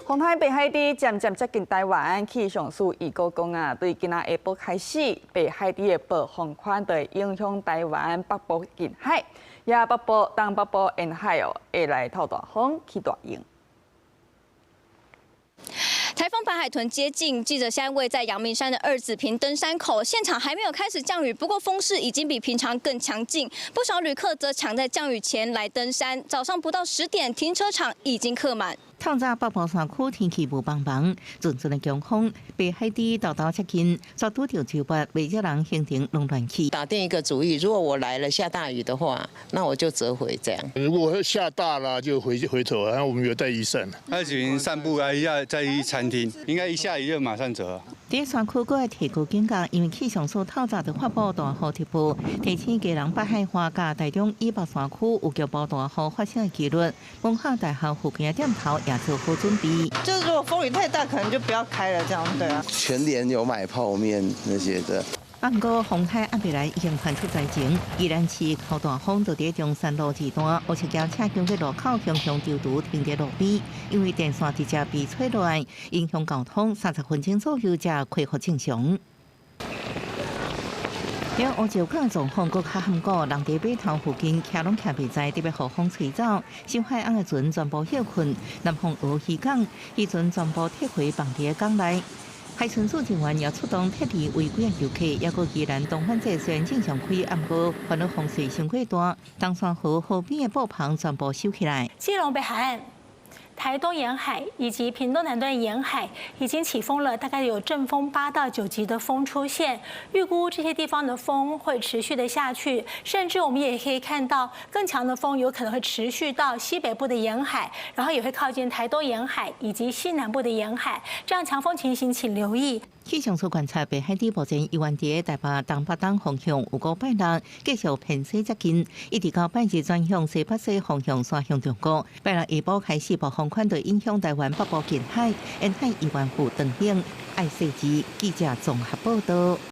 風颱白海豬漸漸接近臺灣，氣象署預告講啊，對今仔下晡開始，白海豬的暴風圈就會影響臺灣北部近海，也北部、東北部沿海哦，會來透大風、起大湧。颱風白海豚接近，記者現在位在陽明山的二子坪登山口，現場還沒有開始降雨，不過風勢已經比平常更強勁，不少旅客則搶在降雨前來登山。早上不到10點，停車場已經客滿。透早北部山區天氣霧濛濛，陣陣的強風，白海豬沓沓接近，煞拄著周末，袂少人行程攏亂去。打定一個主意，如果我來了下大雨的話，那我就折回這樣。如果下大了就回回頭，然後我們有帶雨傘。二子坪散步啊，一下再去餐廳，應該一下雨就馬上走。佇山區閣愛提高警覺，因為氣象署透早就發布大雨特報，提醒基隆北海岸佮台中以北山區有局部大雨發生的機率。文化大學附近的店頭也做好準備。就是如果風雨太大，可能就不要開了，這樣對啊。全聯有買泡麵那些的。啊，毋過風颱猶未來已經傳出災情，宜蘭市酷大風就佇中山路二段，烏色轎車經過路口，雄雄丟拄停佇路邊，因為電線直接被吹落來，影響交通，30分鐘左右才恢復正常。了烏石港狀況閣較坎坷，人佇碼頭附近徛攏徛袂在，特別予風吹走，小海岸的船全部歇睏，南方澳漁港漁船全部撤回放佇港內。海巡署人員也出動撤離違規的遊客，抑閣宜蘭東反節雖然正常開，毋過煩惱風勢傷過大，冬山河河邊的布棚全部收起來。基隆北海岸、台東沿海以及屏東南端沿海已經起風了，大概有陣風8到9級的風出現。預估這些地方的風會持續的下去，甚至我們也可以看到更強的風有可能會持續到西北部的沿海，然後也會靠近台東沿海以及西南部的沿海。這樣強風情形，請留意。氣象署觀察白海豬目前依然佇台北東北東方向，有五拜六繼續偏西接近，一直到拜日轉向西北西方向徙向中國。拜六下晡開始暴風圈就影響臺灣北部近海，沿海沿岸有長湧，愛細緻。記者綜合報道。